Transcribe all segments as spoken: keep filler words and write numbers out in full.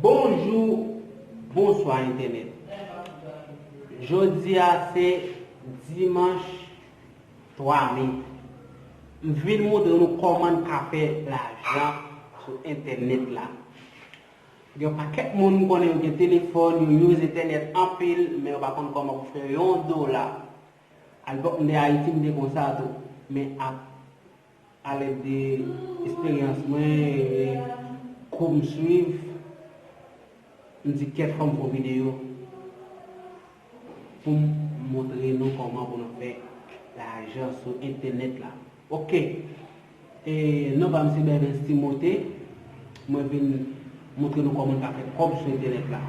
Bonjou, bonswa entènèt. Jodi a se dimanch twa me. M vin montre nou kòman n ka fè lajan sou entènèt la. Gen yon pakèt moun m konnen yo gen telefòn, yo use entènèt anpil, men yo pa konn kòman pou fè yon dola. Alèpòk m te Ayiti, m te konsa tou. Men ap alèd de esperyans mwen, e kou m swiv, m di kèt fò m fè yon videyo pou m montre nou kòman pou nou fè lajan sou entènèt la. Oke. E, non pa m se Bèvens Timote. Mwen vin montre nou kòman n ka fè kòb sou entènèt la.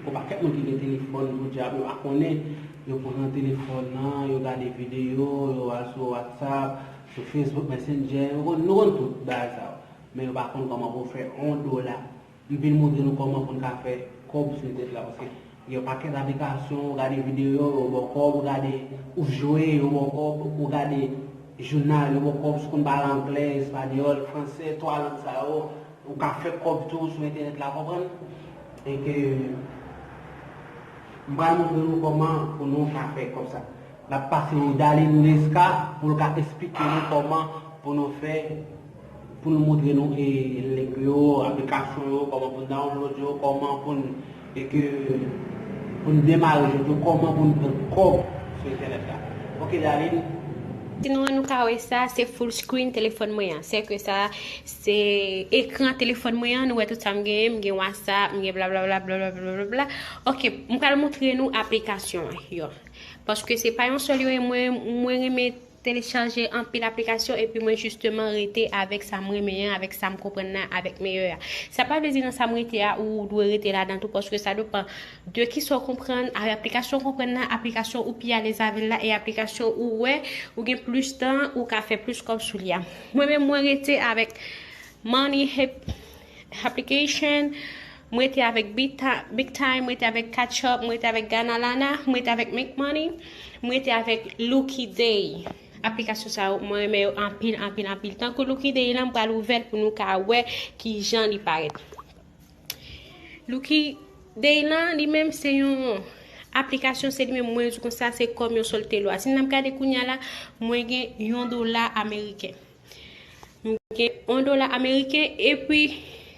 Gon pakèt moun ki gen telefòn, podyab, yo pa konnen, yo pran telefòn nan, yo gade videyo, yo al sou WhatsApp, sou Facebook Messenger, yo konn, nou konn tout bagay sa yo. Men yo pa konn kòman pou fè yon dola. M vin montre nou kòman pou n ka fè kòb sou entènèt la, paske gen yon pakèt aplikasyon, ou gade videyo, yo ba w kòb, ou gade, ou jwe, yo ba w kòb, ou gade jounal, yo ba w kòb, si w konn pale anglè, espanyòl, fransè, twa lang sa yo, ou ka fè kòb tou sou entènèt la, konprann? E ke m pral montre nou kòman pou nou ka fè kòb sa. N ap pase yon Darline Lesca pou l ka esplike nou kòman pou nou fè, pou nou montre nou, e, link yo, aplikasyon yo, kòman pou n download yo, kòman pou n, e ke, pou n demare jwèt yo, kòman pou n pran kòb sou entènèt la. Oke, Darline. Sinon, nou ka wè sa, se full screen telefòn mwen an. Se ke sa, se ekran telefòn mwen an, nou wè tout sa m genyen, m gen WhatsApp, m gen blablabla, blablabla, blablabla. Oke, m pral montre nou aplikasyon an, yo. Paske se pa yon sèl yo, e mwen, mwen renmen telechaje anpil aplikasyon, epi mwen jisteman rete avèk sa m renmen an, avèk sa m konprann nan, avèk meyè a. Sa pa vle di nan sa m rete a, ou dwe rete ladan tou, paske sa depann de kisa w konprann, a aplikasyon w konprann nan, aplikasyon ou pi alèz avè l la, e aplikasyon ou wè, ou gen plis tan, ou ka fè plis kòb sou li a. Mwen menm, mwen rete avèk Money Hep-, Application, mwen rete avèk Big Ti-, Big Time, mwen rete avèk Cash App, mwen rete avèk Ganalana, mwen rete avèk Make Money, mwen rete avèk Lucky Day. Aplikasyon sa yo, mwen renmen yo anpil, anpil, anpil. Tankou Lucky Day lan, m pral ouvè l pou nou ka wè kijan li parèt. Lucky Day lan, li menm, se yon aplikasyon, se li menm, mwen di konsa, se kòm yon sòl te lwa. Si n ap gade kounye a la, mwen gen yon dola ameriken. M gen yon dola ameriken, epi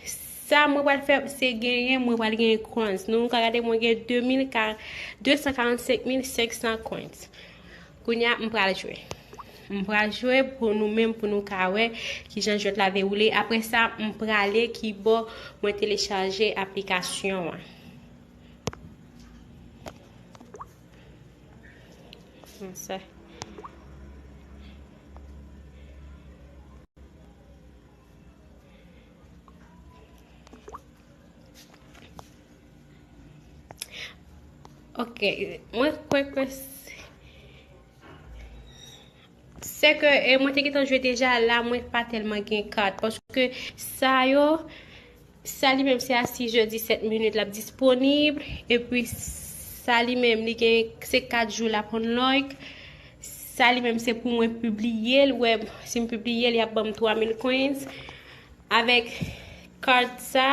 sa mwen pral fè, se genyen, mwen pral genyen coins. Nou ka gade, mwen gen de mil ka, de san karannsenk mil senk san coins. Kounye a, m pral jwe. M pral jwe pou nou menm, pou nou ka wè kijan jwèt la dewoule. Apre sa, m prale ki bò mwen telechaje aplikasyon an. Konsa. Ok, mwen kwè ke s-, se ke, e, mwen te gentan jwe deja la, mwen pa tèlman gen kat, paske sa yo, sa li menm se a sis è disèt minit l ap disponib, epi sa li menm li gen, se kat jou l ap unlock. Sa li menm se pou mwen pibliye l, wè, si m pibliye l, y ap ban m twa mil coins. Avèk kat sa,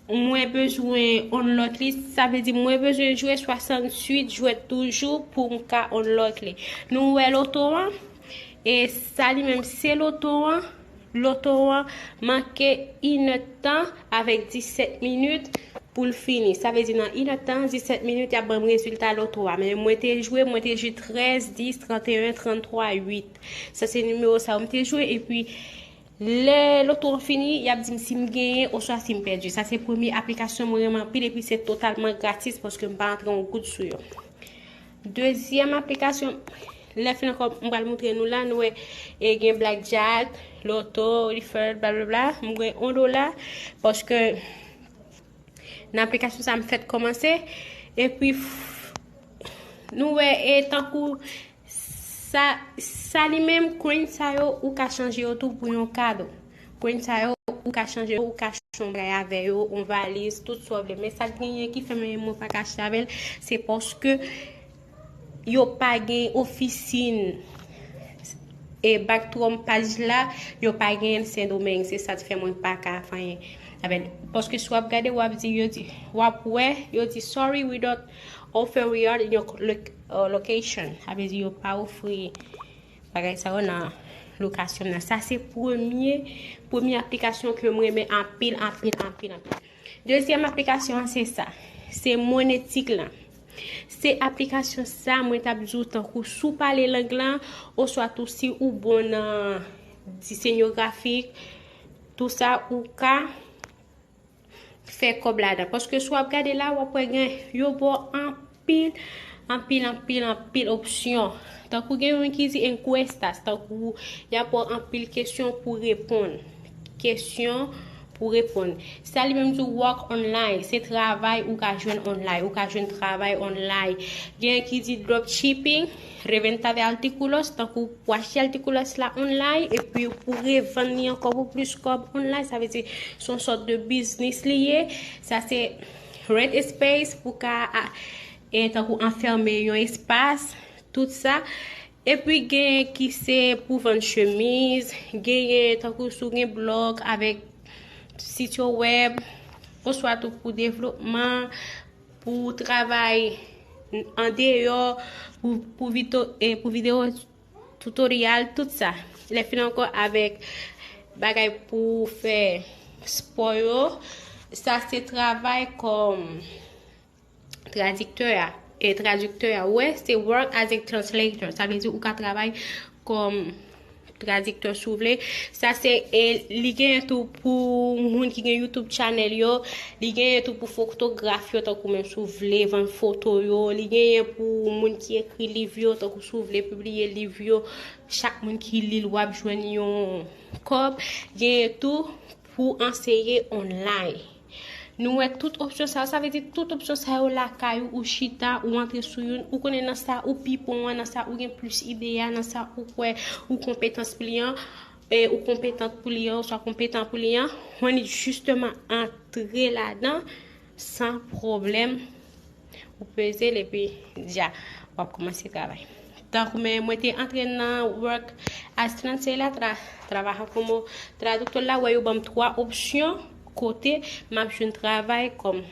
mwen bezwen unlock li, sa vle di mwen bezwen jwe swasanntuit jwèt toujou pou m ka unlock li. Nou wè loto an? E sa li menm se loto an. Loto an manke inèdtan avèk disèt minit pou l fini. Sa vle di nan inèdtan, disèt minit, y ap ban m rezilta loto a. Men mwen te jwe, mwen te jwe trèz, dis, tranteyen, tranntwa, uit. Sa se nimewo sa yo m te jwe, epi lè loto an fini, y ap di m si m genyen oswa si m pèdi. Sa se premye aplikasyon mwen renmen anpil, epi se totalman gratis paske m pa antre yon goud sou yo. Dezyèm aplikasyon, lè fin ankò, m pral montre nou la, nou wè, e gen blackjack, loto, refer, blablabla. M gen yon dola, paske nan aplikasyon sa m fèt kòmanse. Epi, f-, nou wè, e tankou sa, sa li menm, coin sa yo, ou ka chanje yo tou pou yon kado. Coin sa yo, ou ka chanje yo, ou ka achte yon bagay avè yo, yon valiz, tout sa w vle. Men sa k genyen ki fè mwen, mwen pa ka achte avè l, se paske yo pa gen ofisin, e Bactrum paj la, yo pa genyen l Sendomeng, se sa k fè mwen pa ka fè anyen. Sa vle di, paske si w ap gade, w ap di, yo di, w ap wè, yo di, "Sorry, we don't offer reallocation." Sa vle di, yo pa ofri bagay sa yo nan lokasyon nan. Sa se premye, premye aplikasyon ke mwen renmen anpil, anpil, anpil, anpil. Dezyèm aplikasyon an se sa. Se Monetic lan. Se aplikasyon sa mwen t ap di w tankou si w pale lang lan, oswa tou si ou bon nan disenyo grafik, tou sa ou ka fè kòb ladan. Paske si w ap gade la, w ap wè gen yo ba w anpil, anpil, anpil, anpil opsyon. Tankou gen youn ki di encuestas, tankou y ap ba w anpil kesyon pou reponn. Kesyon pou reponn. Sa li menm di work online, se travay ou ka jwenn online, ou ka jwenn travay online. Gen ki di dropshipping, reventa de artículos, tankou pou achte artículos la online, epi pou revann li ankò pou plis kòb online, sa vle di se yon sòt de biznis li ye. Sa se rent a space, pou ka, a, e, tankou anfème yon espas, tout sa. Epi gen ki se pou vann chemiz, genyen tankou si w gen blòg avèk sityo wèb, oswa tou pou devlopman, pou travay andeyò, pou, pou vito-, e, pou videyo tutorial, tout sa. Lè fini ankò avèk bagay pou fè spò yo, sa se travay kòm tradiktè a. E tradiktè a, wè, se work as a translator. Sa vle di ou ka travay kòm tradiktè si w vle. Sa se, e, li genyen tou pou moun ki gen YouTube channel yo, li genyen tou pou fotograf yo, tankou menm si w vle vann foto yo, li genyen pou moun ki ekri liv yo, tankou si w vle pibliye liv yo, chak moun ki li l w ap jwenn yon kòb, genyen tou pou anseye online. Nou wè tout opsyon sa yo, sa vle di tout opsyon sa yo lakay ou, ou chita, ou antre sou youn, ou konnen nan sa ou pi bon an, nan sa ou gen plis ide a, nan sa ou kwè ou konpetans pou li an, e, ou konpetant pou li an, oswa konpetan pou li an, ou annik jisteman antre ladan san pwoblèm. Ou peze l epi dja, w ap kòmanse travay. Tankou men mwen te antre nan work as translator la, tra, trabaja como traductor la, wè yo ban m twa opsyon kote m ap jwenn travay kòm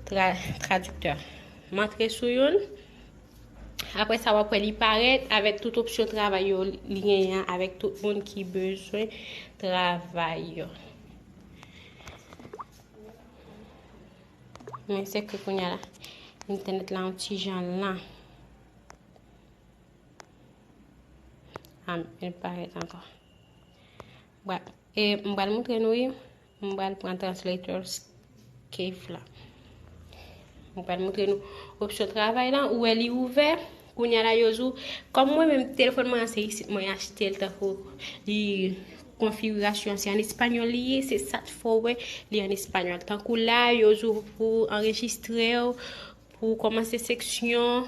tra, tradiktè. M antre sou youn. Apre sa, w ap wè li parèt avèk tout opsyon travay yo li genyen an, avèk tout moun ki bezwen travay yo. Men se ke kounye a la, entènèt la yon ti jan lan. A, li parèt ankò. Bwa, e, m pral montre nou, wi. M pral pran Translator's Cave la. M pral montre nou opsyon travay la. Ou wè li ouvè. Kounye a la, yo di w, kòm mwen menm, telefòn mwen an, se isit mwen achte l, tankou li konfigirasyon an, se an espanyòl li ye, se sa k fè w wè li an espanyòl. Tankou la, yo di w pou anrejistre w, pou kòmanse seksyon,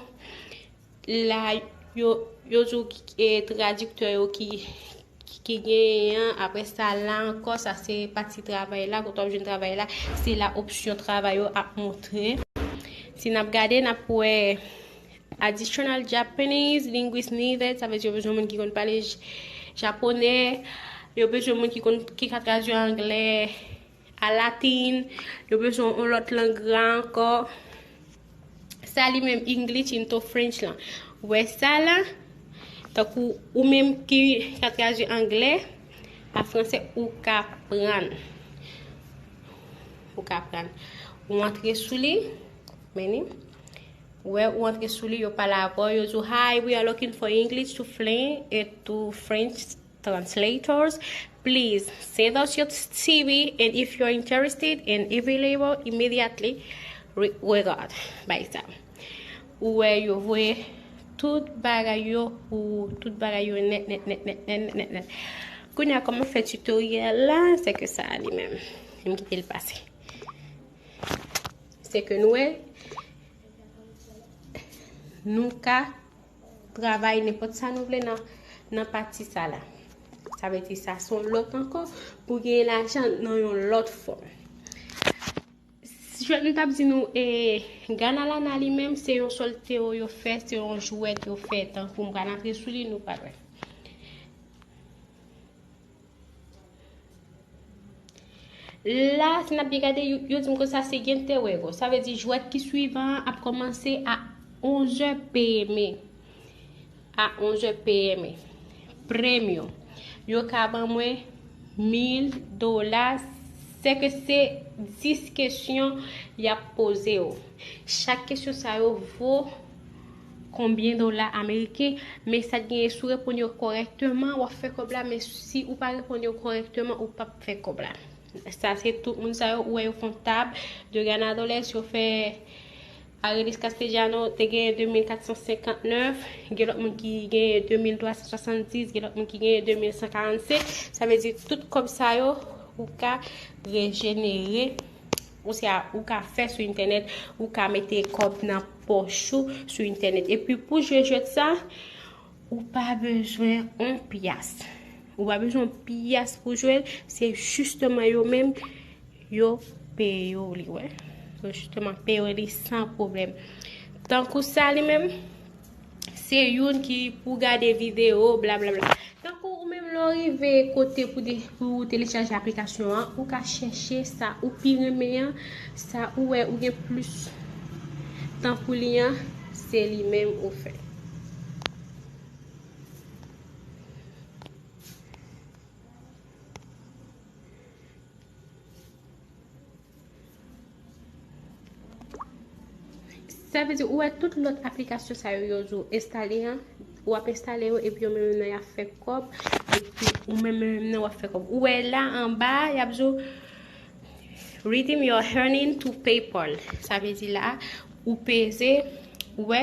la, yo, yo di w ki, e, tradiktè yo ki, ki, ki genyen an. Apre sa, la ankò, sa se pati travay la, kote w ap jwenn travay la, se la opsyon travay yo ap montre. Si n ap gade, n ap wè additional Japanese linguist needed, sa vle di yo bezwen moun ki konn pale j-, japonè, yo bezwen moun ki konn, ki ka tradui anglè a latin, yo bezwen yon lòt lang la ankò. Sa li menm, English into French lan. Ou wè sa la? Tankou ou menm ki ka tradui anglè a fransè, ou ka pran. Ou ka pran. Ou antre sou li, men ni. Ou wè, ou antre sou li, yo pale avè w, yo di w, "Hi, we are looking for English to French, eh, to French translators. Please send us your C V, and if you're interested and available immediately, re-, regard." Bay sa. Ou wè, yo voye tout bagay yo pou, tout bagay yo nèt, nèt, nèt, nèt, nèt, nèt, nèt, nèt. Kounye a, kòman fè tutoriel la, se ke sa li menm. M kite l pase. Se ke nou wè, nou ka travay nenpòt sa nou vle nan, nan pati sa la. Sa vle di sa se yon lòt ankò pou genyen lajan nan yon lòt fòm. Jwèt nou t ap di nou, e, Gana Lana li menm, se yon sòlteo yo fè, se yon jwèt yo fè. Tankou m pral antre sou li, nou pral wè. La, si n ap byen gade, yo, yo di m konsa se Gente Juego. Sa vle di jwèt ki swivan an ap kòmanse a onzè pm. A onzè pm. Premyo. Yo ka ban mwen mil dola, sèke se dis kesyon y ap poze w. Chak kesyon sa yo vo konbyen dola ameriken, men sa k genyen, si w reponn yo kòrèkteman, w ap fè kòb la, men si ou pa reponn yo kòrèkteman, ou p ap fè kòb la. Sa se tout moun sa yo, ou wè yo fè yon tab de ganadores, yo fè Arelis Castellano te genyen de mil kat san senkant nèf, gen lòt moun ki genyen de mil twa san swasanndis, gen lòt moun ki genyen de mil san karannsenk. Sa vle di tout kòb sa yo, ou ka rejenere, ou se a, ou ka fè sou entènèt, ou ka mete kòb nan pòch ou sou entènèt. Epi pou jwe jwèt sa, ou pa bezwen yon pyas. Ou pa bezwen yon pyas pou jwe l, se jisteman yo menm yo peye w li, wè. Yo jisteman peye w li san pwoblèm. Tankou sa li menm, se youn ki pou gade videyo, blablabla. Tankou ou menm lè w rive kote pou de, pou telechaje aplikasyon an, ou ka chèche sa ou pi renmen an, sa ou wè ou gen plis tan pou li an, se li menm ou fè. Sa vle di, ou wè tout lòt aplikasyon sa yo, yo di w enstale an, w ap enstale yo, epi yo menm nan y ap fè kòb, epi ou menm menm nan w ap fè kòb. Ou wè la anba, y ap di w, redeem your earning to PayPal. Sa vle di la, ou peze, ou wè,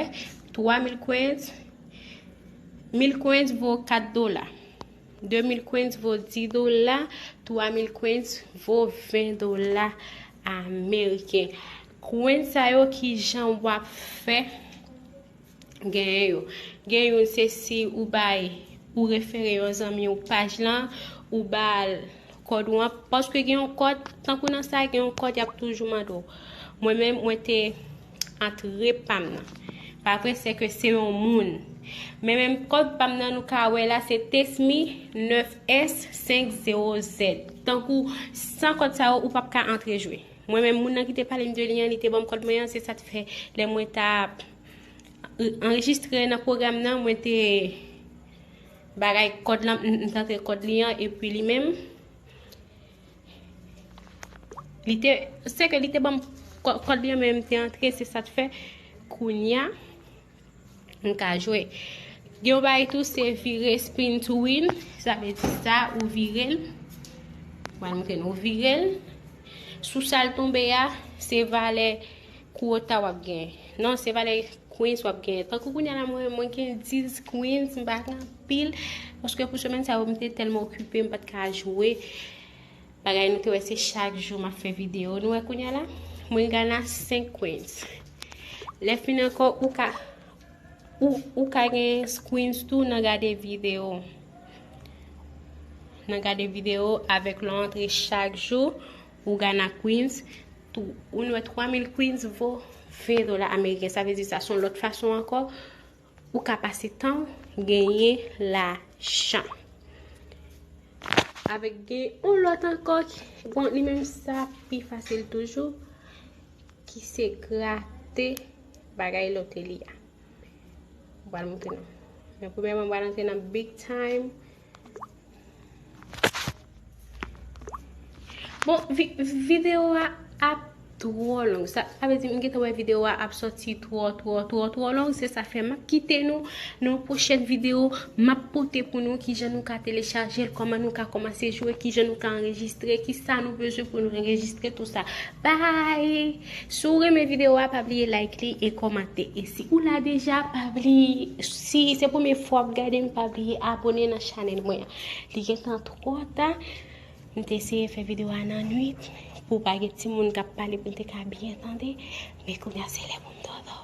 twa mil coins, mil coins vo kat dola. De mil coins vo dis dola, twa mil coins vo ven dola ameriken. Coins sa yo, ki jan w ap fè genyen yo? Gen youn se si ou bay, ou refere yon zanmi w paj lan, ou ba l kòd ou an, paske gen yon kòd, tankou nan sa, gen yon kòd y ap toujou mande w. Mwen menm, mwen te antre pa m nan. Pa vre, se ke se yon moun. Men menm kòd pa m nan, nou ka wè la, se Test Me nèf S senk zewo Z. Tankou, san kòd sa yo, ou p ap ka antre jwe. Mwen menm, moun nan ki te pale m de li an, li te ban m kòd mwen an, se sa t fè, lè mwen t ap anrejistre nan pwogram nan, mwen te bagay kòd lan, m, m t antre kòd li an, epi li menm, li te, se ke li te ban m kò-, kòd li an, men m te antre, se sa t fè, kounya, m ka jwe. Gen yon bagay tou, se vire, spin to win, sa vle di sa, ou vire l, m pral montre nou, ou vire l, sou sa l tonbe a, se valè kwota w ap genyen. Non, se valè coins w ap genyen. Tankou kounya la, mwen, mwen gen dis coins, m pa gen anpil, paske pou semèn sa yo, m te tèlman okipe, m pa t ka jwe. Bagay nou te wè, se chak jou m ap fè videyo. Nou wè kounya la, mwen gen la senk coins. Lè fini ankò, ou ka, ou, ou ka gen coins tou nan gade videyo. Nan gade videyo avèk lè w antre chak jou, ou gana coins. Tou, ou wè twa mil coins vo ven dola ameriken. Sa vle di sa se yon lòt fason ankò ou ka pase tan w, genyen lajan. Avèk gen yon lòt ankò, ki, bon, li menm sa pi fasil toujou, ki se grate bagay loteli a. M pral montre nou. Men premyèman, m pral antre nan Big Time. Bon, vi-, videyo a ap twò long. Sa, sa vle di, m gentan wè videyo a ap sòti twò, twò, twò, twò long. Se sa fè m ap kite nou nan yon pwochèn videyo. M ap pote pou nou kijan nou ka telechaje l, kòman nou ka kòmanse jwe, kijan nou ka anrejistre, kisa nou bezwen pou nou anrejistre, tou sa. Bye! Si w renmen videyo a, pa bliye like li e kòmante. E si ou la deja, pa bliye, si se premye fwa w ap gade m, pa bliye abone nan chanèl mwen an. Li gentan twò ta. M te eseye fè videyo a nan nwit pou pa gen timoun k ap pale pou m te ka byen tande. Men kounye a se lè pou m dòmi.